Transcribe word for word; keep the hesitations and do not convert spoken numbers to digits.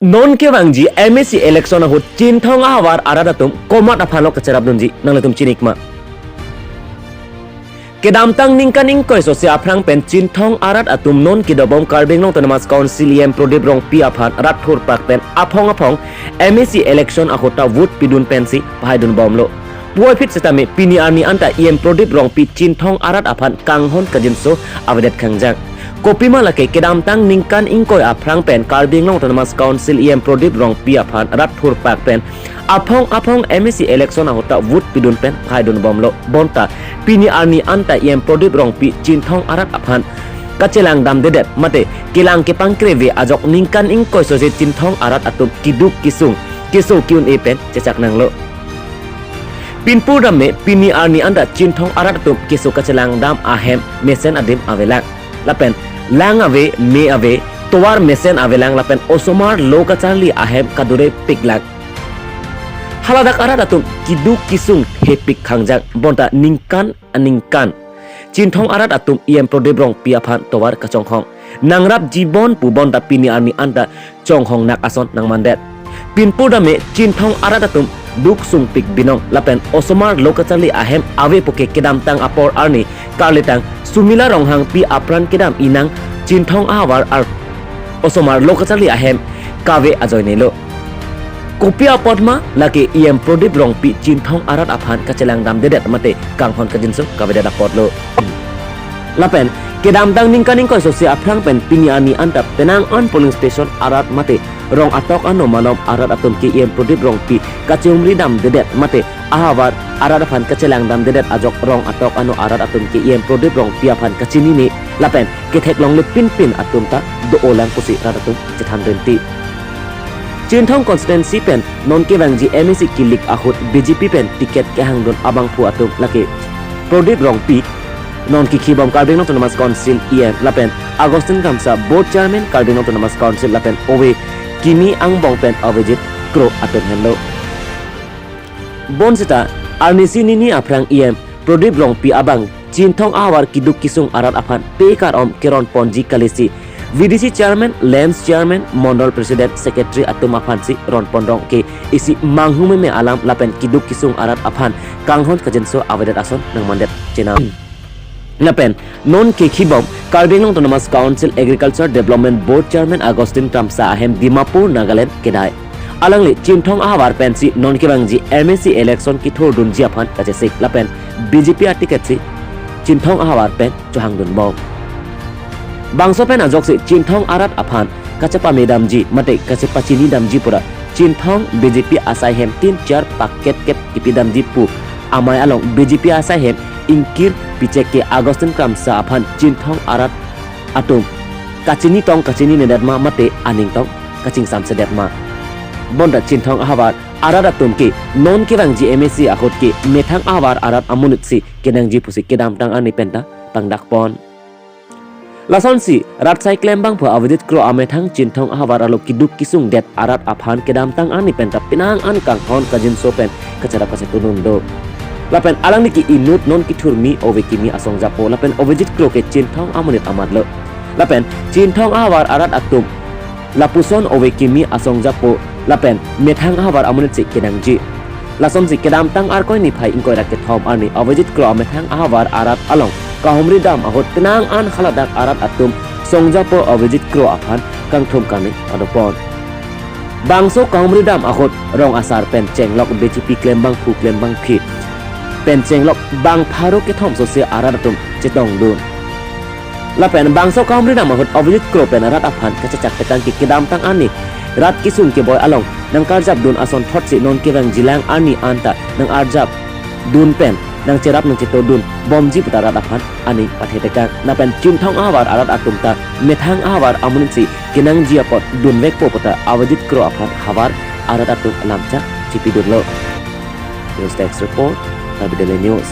Non kevangji M A C election ahut Chinthong ahavar arat atum komat aphanlo kacherapdunji, nanglitum chini ma? Kedamtang ningkan ingkoi sose aphrang pen Chinthong arat atum non kedobom Karbi Anglong Autonomous Council E M Prodip Rongpi aphan rat thurpak pen aphong aphong M A C election ahut ta vote pidun pensi pahaidunbomlo. Puvoiphit setame pini arni anta E M Prodip Rongpi Chinthong arat aphan kanghon kajinso avedet khangjang. Kopima lake kedamtang ningkan ingkoi aphrang pen Karbi Anglong Autonomous Council E M Prodip Rongpi aphan rat thurpak pen aphong aphong M A C election ahut ta vote pidun pen pahaidunbomlo. Bonta pini arni anta E M Prodip Rongpi Chinthong arat aphan kachelang damdedet mate kelang kepangkreve ajok ningkan ingkoi sose Chinthong arat atum keduk kesung, keso ke-un-e pen chechak nanglo. Pinpur dam me pini arni anta Chinthong arat atum keso kachelang dam ahem mesen adim avelang. Lapen lang ave, me ave, tovar mesen avelang lapen osomar lo kacharli ahem kadure piklang. Haladak arat atum keduk kesung hepik khangjang, bonta ningkan aningkan Chinthong arat atum E M Prodip Rongpi aphan tovar kachonghong. Nangrapji bon pu bonta pini arni anta chonghong nak ason nangmandet. Pinpur dam me Chinthong arat atum duk sungpik binong lapen osomar lo kacharli ahem ave puke kedamtang apor arni karlitang Sumila Ronghangpi apran kedam inang Chinthong ahavar ar osomar lo kacharli ahem kave ajoinelo. Kopi apot ma lake E M Prodip Rongpi Chinthong arat aphan kachelang damdedet mate kanghon kajinso kavedet apotlo. Lapen kedamtang ningkan ingkoi sose aphrang pen pini arni anta penang an polling station arat mate rong atok ano malom arat atum ke E M Prodip Rongpi kachehumri damdedet mate ahavar arat aphan kachelang damdedet ajok rong atok ano arat atum ke E M Prodip Rongpi aphan kachinine lapen kethek longle pinpin atum ta do-olang pusi rat atum chethan rinti. Chinthong constituency pen non kevangji M A C kilik ahut B J P pen ticket kehangdun abangphu atum lake Prodip Rongpi, non kekhibom Karbi Anglong Autonomous Council E M lapen Augustine Kramsa, Board Chairman Karbi Anglong Autonomous Council lapen ove kimi angbong pen Avijit Kro atum henlo. Bonsita arnisi nini aphrang E M Prodip Rongpi abang Chinthong ahavar keduk kesung arat aphan pekar om keron ponji kalisi V D C Chairman, Lands Chairman, Mondol President, Secretary atum aphansi ron ponrong ke isi manghu meme alam lapen keduk kesung arat aphan kanghon kajinso avedet ason nangmandet chenam. Lapen non kekhibom Karbi Anglong Autonomous Council Agriculture Development Board Chairman Augustine Kramsa ahem Dimapur, Nagaland kedai. Alangli Chinthong ahavar pensi non kevangji M A C election kethurdunji aphan kachesik lapen B J P aticket si Chinthong ahavar pen chohangdunbom. Bangso pen ajoksi Chinthong arat aphan kachepamedamji mate kachepachinidamji pura Chinthong B J P asai hem tin char paket kep kipidamji pu amei along B J P asai hem ingkir pichek ke Augustine Kramsa aphan Chinthong arat atum kachini tong kachininedet ma mate aning tong kachingsamsedet ma. Bonta Chinthong ahavar arat atum ke non kevangji M A C ahut ke methang ahavar arat amonit si kenangji pusi kedamtang arni penta pangdakpon. Lasonsi rat asai klembangphu Avijit Kro amethang Chinthong ahavar arlo keduk kesungdet arat aphan kedamtang arni penta penang an kanghon kajinso pen kacherap kachetundun do. Lapen alangli ke inut non kethurmi ove kimi asong japo lapen Avijit Kro ke Chinthong amonit amatlo. Lapen Chinthong ahavar arat atum lapuson ove kimi asong japo lapen methang ahavar amonit si kenangji. Lasonsi kedamtang Arkoi niphai ingkoi ra kethom arni Avijit Kro amethang ahavar arat along kahumri dam ahut penang an haladak arat atum song japo Avijit Kro aphan kangthum kami padopon. Bangso kahumri dam ahut rong asar pen chenglok B J P klembangphu klembangphi pen chenglok bang pharo kethom sose arat atum chetongdun. Lapen bangso kahumri dam ahut Avijit Kro pen rat aphan kachechak petang ke kedamtang arni rat kesung keboi along nangkarjapdun ason thotsi non kevangjilang arni anta nangarjapdun pen nangcherap nangchetodun bomji puta rat aphan aning pathe tekang. Lapen Chinthong ahavar arat atum ta methang ahavar amonit si kenangji apot dunvekpo puta Avijit Kro aphan havar arat atum alamchak chipidunlo. News Desk Report, Karbi Daily News.